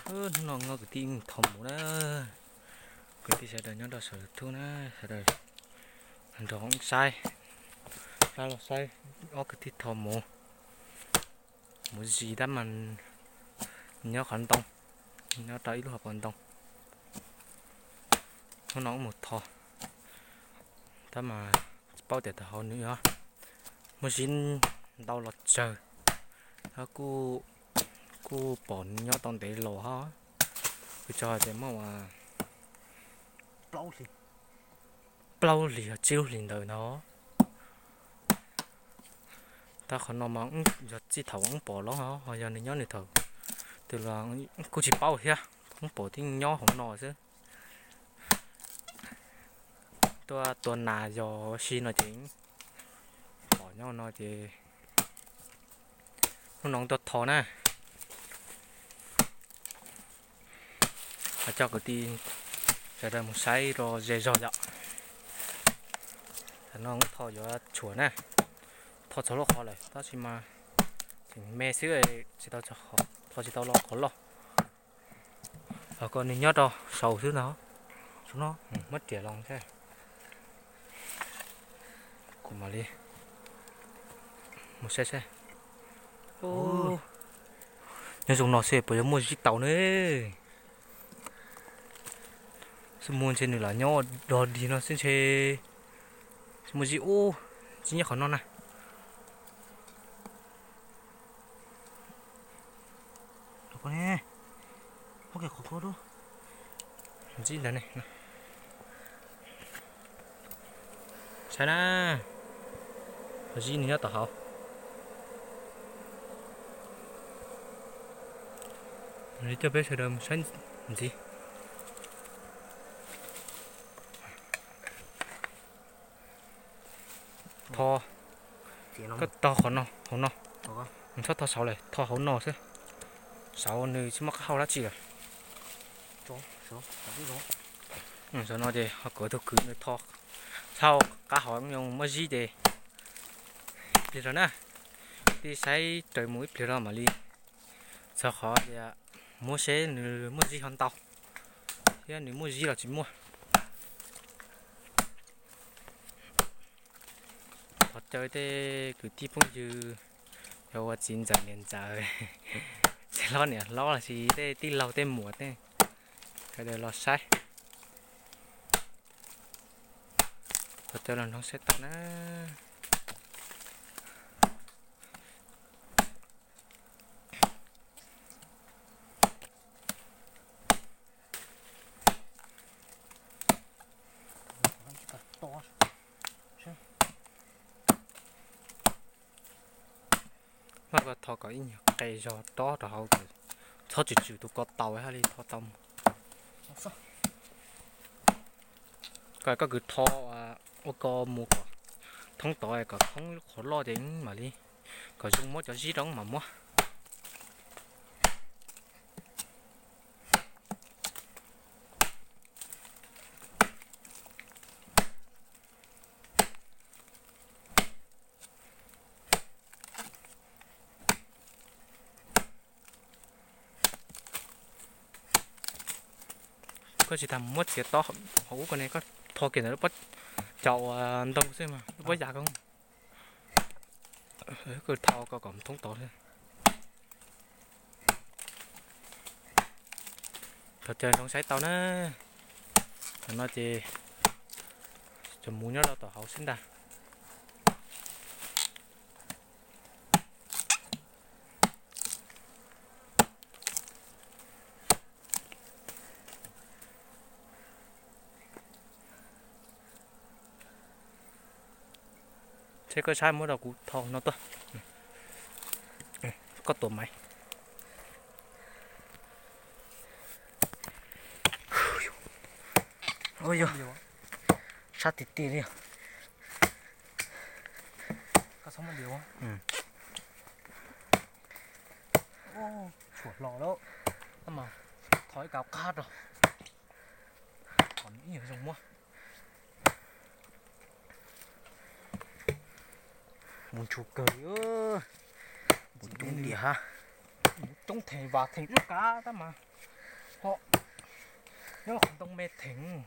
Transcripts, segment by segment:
Hnub no nyob kwv tij thau mus na, kwv tij sawv daws nyob rau saum YouTube na, sawv daws nrog saib, los saib ob kwv tij thau mus, mus zis tab mas nyob qhov ntoo, nyob rau ib lub hauv paus ntoo. Hnub no wb mus thau, tab mas tsis paub tias tom hauv nws muaj zib ntau los tsawg, kuj pom nws nyob tau ntev los hos, kuv tso hais tias muaj plaub hlis, tsib lub hlis ntawd no. Tab qhov no mas yog txij thaum wb pom los ho yog nws nyob nws thaum twg los kuj tsis paub thiab, wb pom tib nyob hauv no xwb. Tuaj tua nas yog si no ces pom nyob no ces hnub no tuaj thau na. Coj kwv tij sawv daws mus saib rau ze zog yom. Tam no thau yuav tshuam na, thau txog lub qhov lawm tab sis mas tseem me xwb, tsis tau, thau tsis tau los qhov loj. Los kom nws nyob rau saud xwb ntag. Muab riam los thiab, kuv mam li mus saib saib. Nyob zoo no xwb puas yuav muaj zib tau ne. Xwb muaj ntshe nws lam nyob dog dig no xwb ntshe. Xwb muaj zib ub, zib nyob qhov no na. Zib ntawd ne, saib na, zib nws nyob tom hauv. Li coj peb sawv daws mus saib ntxiv. Tho, koj tho qhov no, hauv no. Txhob tho saud lawm, tho hauv no xwb. Saud nws tsis muaj qab hau dab tsi lawm. Saud no ces ho kom tus kwv nws tho, txhaj qab hau, muaj zib ces ib pliag rau na. Tij saib raws mus ib pliag rau mam li txog qhov tias muab seb nws muaj zib ho ntau thiab nws muaj zib los tsis muaj. Thov caw tej kwv tij phooj ywg, yog ua txiv ntxawm niam ntxawm, txiv hlob niam hlob los sis tej tij laug tej muam tej, sawv daws los saib. Thov caw los nrog saib tau na. Muab koj tho kom ib nyuag qe zog tob rau hauv, txhob tswm tswm tus ko taus haj li tho tau mus. Kom koj kwv tho ua ko mus kom thoob tod kom thoob lub qhov loj ces mam li kom zoo muab cov zib rau mam muab. Koj tsis tas muab txiav tob hauv ub ko ne, koj tho kiag ntawm lub pob caum ntoo xwb mas lub pob yas ko. Koj tho ko kom thoob tod xwb. Thov caw nrog saib tau na. Tam no ces cov muv nyob rau tom hauv xwb ntag. Seb koj saib muab rau kuv tho no tuaj. Koj tuam maiv. Ua yog sab tiag tiag li. Tshuam hlo lawm, tab mas thov ib kav qab rau, kom ib nyuag zoo muab. Mus ntshua kawg li, mus coob diam hab. Mus coob theem vam theem lub kav tab mas Nyob qhov ntoo me theem.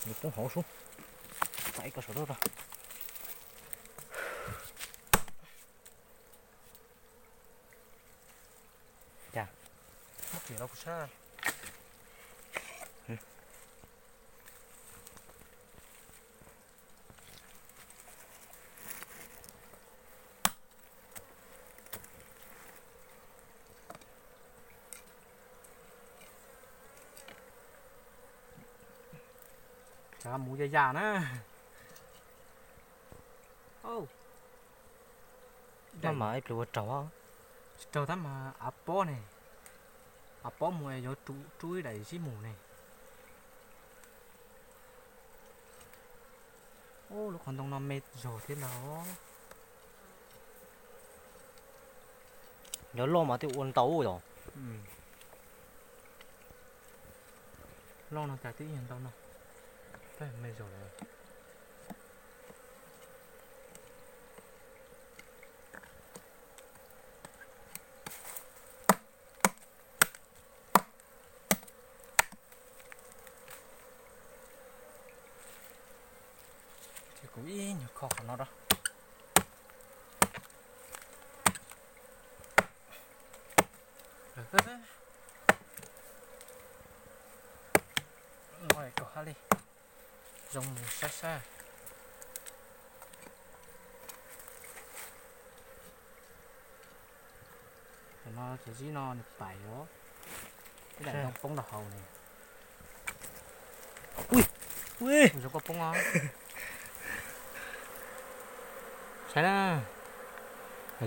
Nws poob hauv sub. Thaij koj saum rau. Cas muab riam los kuv sab. Tsav mus ya ya na. Maj mam ib pliag ua raug. Tsis raug tab mas av pob ne. Av pob mus yuav rub ib daim zib mus ne. Ub, lub qhov ntoo no me zog thiab ntag. Yog loj mas twb ua ntau yom. Loj no cas twb ib yam ntau no. Tab me zog lawm. Ces kuv ib nyuag kho qhov no rau. Nqaij kaum ha li. Zoo mus sab sab. Tam no cov zib no nws pais os. Ib daim ntoo poob rau hauv ne. Ui, ui, zoo koj poob os. Saib na,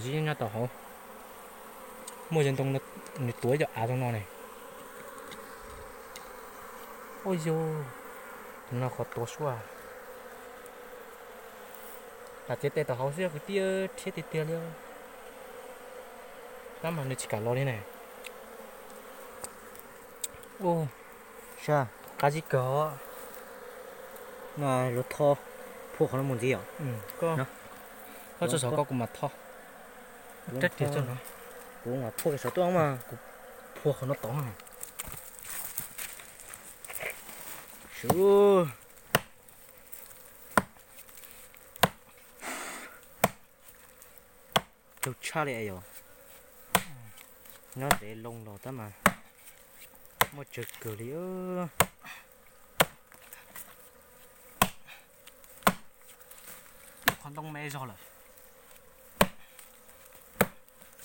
zib nyob tom hauv. Muaj cov ntoo nws tuav cov av zoo no ne. Ua yog, no qhov tuav suab. Lam txiav tes tom hauv xwb kwv tij, rhiab tiag tiag li. Tab mas nws tsis kam los li ne. Ua, sab qab zib kawg. Luag tho phua qhov no mus ntxiv os. Koj tso saum koj kuv mam tho. Kuv mam phua saum tuaj mas kuv phua qhov no tod. Sub. Caug tshaj li yom. Nyob ntev loo los tab mas muaj tsawg kawg li. Qhov ntoo me zog lawm.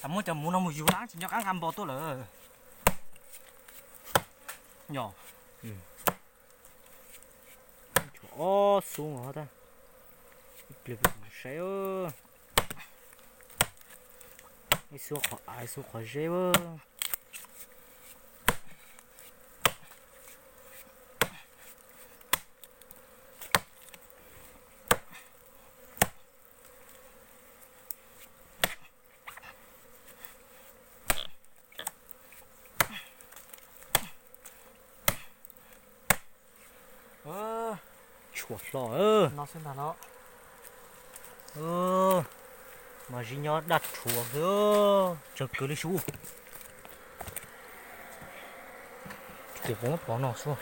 Tam muab cov muv no mus yug lab tsis nco qab nqa npo tuaj lawm. Yog. Ob xub os tab. Ib pliag saib. Ib xub qhov av, ib xub qhov zeb. Tshuav hlo. Mas zib nyob daj rhuav xwb, tsawg kawg li sub. Ces pov no xub.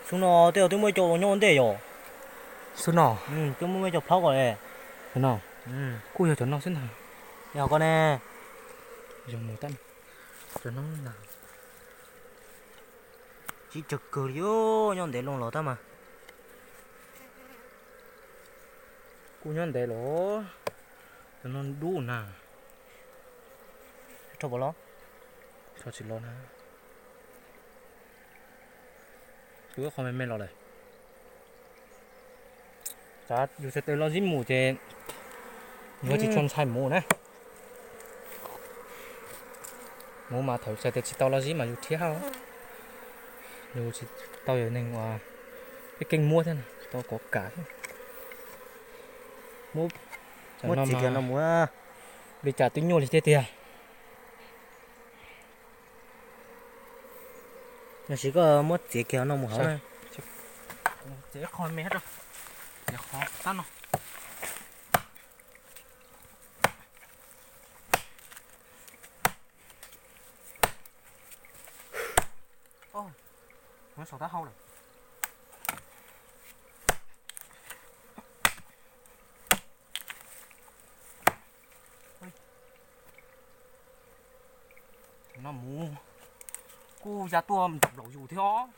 Xub no tej zaum twb muaj ib co los nyob ua ntej yom. Xub no twb muaj ib co plhaub ko. Kuj yog cov no xwb ntag. Yog ko ne. Cov no ntag. Tsis tsawg kawg li, nyob ntev loo los tab mas. Kuj nyob ntev los, cov no dub na. Rho puas los? Rho tsis los na. Tus ib qho me me los lawm. Yus txhais tes los zib mus ces yuav tsis tshua ntshai muv na. Muv mas thaum txhais tes tsis tau los zib mas yus rhiab hauj, yus tsis tau yog neeg ua peb keeb muab thiab tsis tau kov kam thiab. Muab txiv kiag no mus, Li cas twb nyuaj li thiab tiag. Tab sis koj muab txiav kiag no mus hauv na. Txiav qho me rau, txiav qhov tab no. Muab saum taub hau lawm. No mus kuj ya tuaj nraum yus thiab.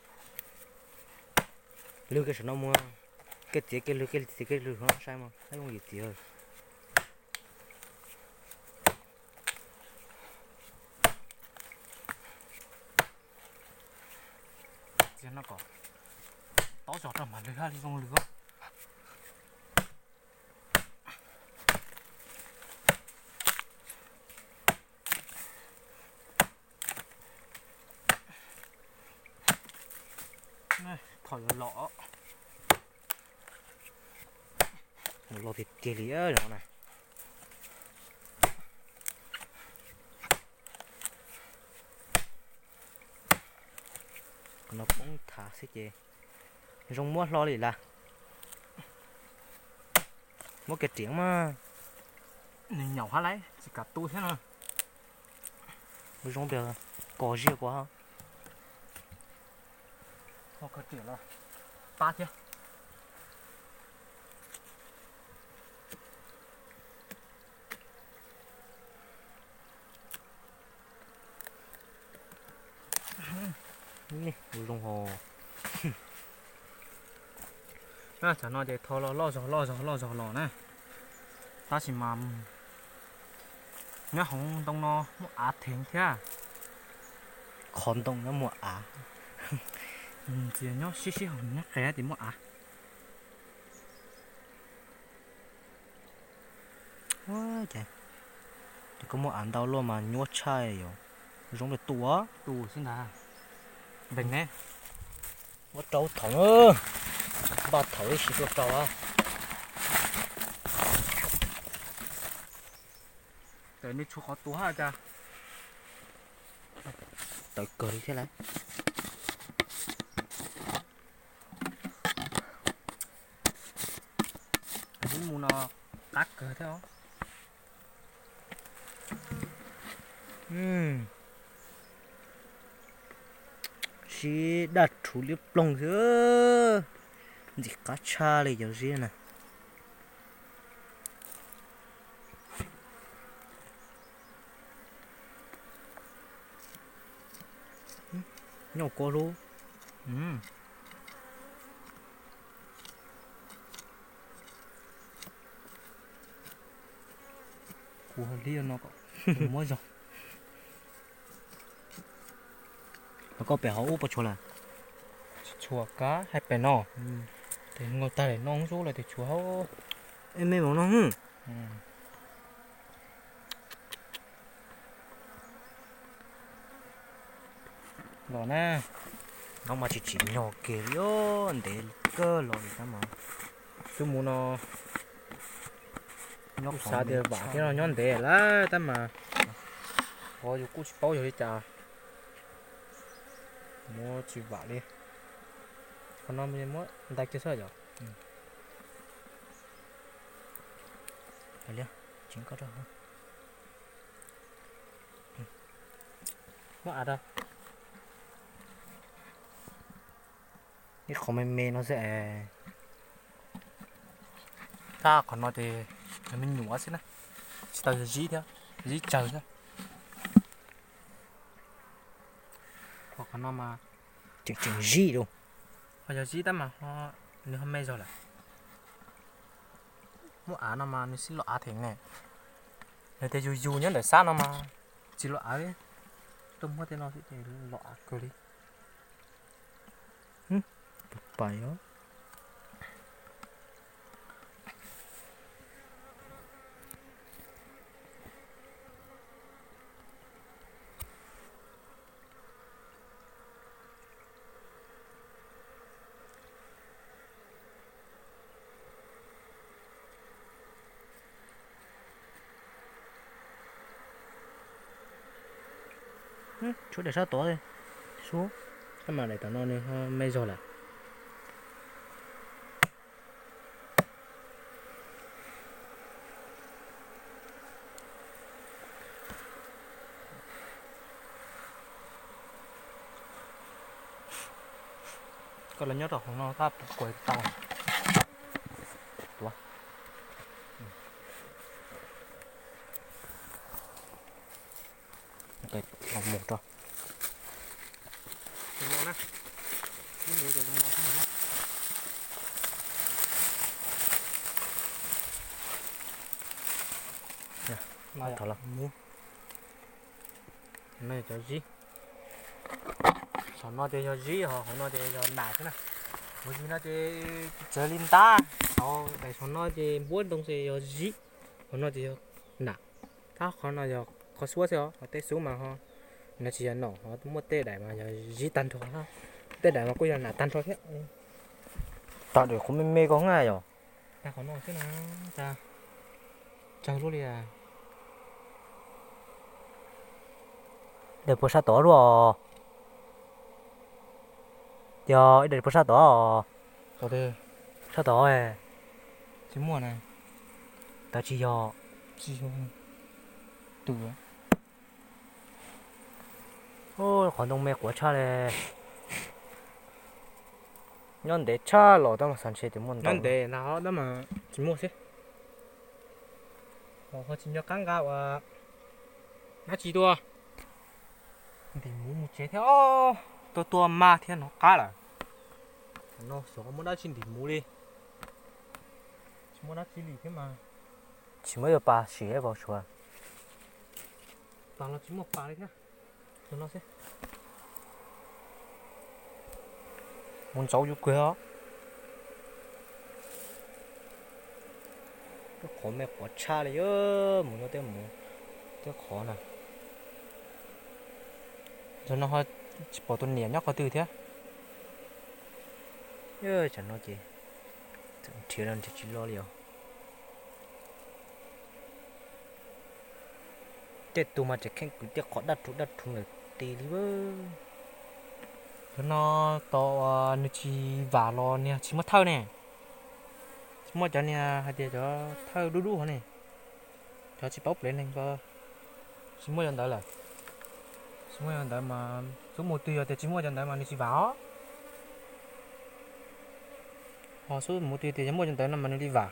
Lwg kiag saum no mus, kiag txiav kiag lwg, kiag txiav kiag lwg no saib mas, yooj yim txiav. Txiav no kom tau zog rau mas lwg haj li zoo lwg. Thaum yuav los, los tiag tiag li no na. Qhov no poob thav xwb ces zoo muab hlo li lawm. Muab kiag riam mas. Nws nyaum hab lauj, tsis kam tu thiab no. Zoo tias kos ziaj kua. Ho khaws riam los pab thiab. Ua zoo ho. Tsam no ces tho los loj zog loj zog loj zog los na. Tab sis mas nyob hauv ntoo no muaj av theev thiab. Qhov ntoo nyob muaj av. Tsis yog nyob sib sib haum, nyob qis ces muaj av. Ces koj muaj av ntau luaj mas nyuaj tshaj yom. Zoo li tus, tus xwb ntag. Npeeg ne. Muab rau thaum, npaj thaum ib sim tuaj rau. Tawm nws tshuav qhov tuav hab cas. Tawv kawg li thiab lauj. Mus no qab kawg thiab. Sib daj rhuv liab ploog xwb. Ntxim qab tshaj li cov zib na. Nyob kuv lub. Kuv hais li no kom muab zog. Los koj pem hauv ub puas tshuav lawm? Tsis tshuav, kab hais pem no. Tes nkaus tag lawm no ub lawm tes tshuav hauv. Ej, me mov no. Los na. No mas tsis tsim nyog kiag li, ntev kawg los li tab mas. Twb mus no, nyob xav tias vam thiab no nyob ntev lawm tab mas. Qhov yus kuj tsis paub yog li cas, muab tsis vam li. Qhov no muab ntais kiag xwb yom. Muab av rau. Ib qho me me no xwb es. Tab qhov no ces me nyuam xwb na, tsis tau yog zib thiab, zib tsawg xwb. Qhov no mas tseem tseem zib lawm. Ho yog zib tab mas nws ho me zog lawm. Muab av no mas nws sib los av theem ne. Nws tias yus yus nyob ntawm sab no mas tsis los av li. Tuaj muab tej no xwb ces los av kawg li. Pais os. Tshuav daim sab tod xwb, tab mas daim tom no nws me zog lawm. Koj los nyob rau hauv no tab kuv tau. Tuav. Los mus rau. Thov los. No yog cov zib. Saum no ces yog zib, ho hauv no ces yog nam xwb na. Hauv zib no ces txawv li ntab, saum, saum no ces npuab ntoo ces yog zib, hauv no ces yog nam. Tab qhov no yog qhov xub xwb os, ho tej xub mas ho no tsis yog nam, ho muaj tej daim mas yog zib tag nrho, tej daim mas kuj yog nam tag nrho thiab. Tau daim qhuav me me ko na yog. Tag qhov no xwb na, tag tsawg lub li. Daim puag sab tod luaj. Yog ib daim puag sab tod. Sab tod. Tsis muaj na. Tawv tsis yog. Qhov ntoo me quav tshaj li. Nyob ntev tshaj los tab mas xav ntshe tias muaj ntau. Nyob ntev na tab mas tsis muaj xwb. Ho tsis nco qab nqa ua dab tsi tuaj. Ntim muv mus tsev thiab os, tuaj tuaj maj thiab hnov qab lawm. No xyov muaj dab tsi ntim muv li. Tsis muaj dab tsi li thiab mas. Tsis muaj ib pas sim vau suav. Pas los tsis muaj pas li thiab. Mus ntxauv yus kawg os. Tej qhov me quav tshaj li, mus nyob tej mus tej qhov na. Zaum no ho tsis pom tus niam nyob qhov twg thiab. Tsam no ces nrhiav los nrhiav tsis los li os. Tej tus mas tseem kheej kwv tej qhov daj rhuv daj rhuv ntawm tes li. Cov no tos uas nws tsis vam los niag tsis muaj thawj ne. Tsis muaj cov niag hais tias cov thawj dub dub hov ne. Cov tsis paub plev neeg ko tsis muaj cov ntawd lawm. Tsis muaj cov ntawd mas xub mus twg yog tias tsis muaj cov ntawd mas nws tsis vam os. Ho xub mus twg tias yog muaj cov ntawd no mas nws li vam.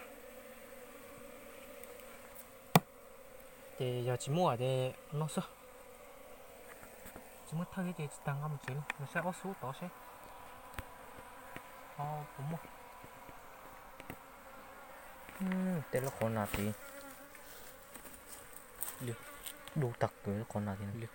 Ces yog tsis muaj ces no xwb. Tsis muaj thawj thiab ces tsis tas nqa mus tsev li, nws saib ob xub tod seb ho puas muaj. Tej lub qhov nas tid dub tag kawg lub qhov nas tid.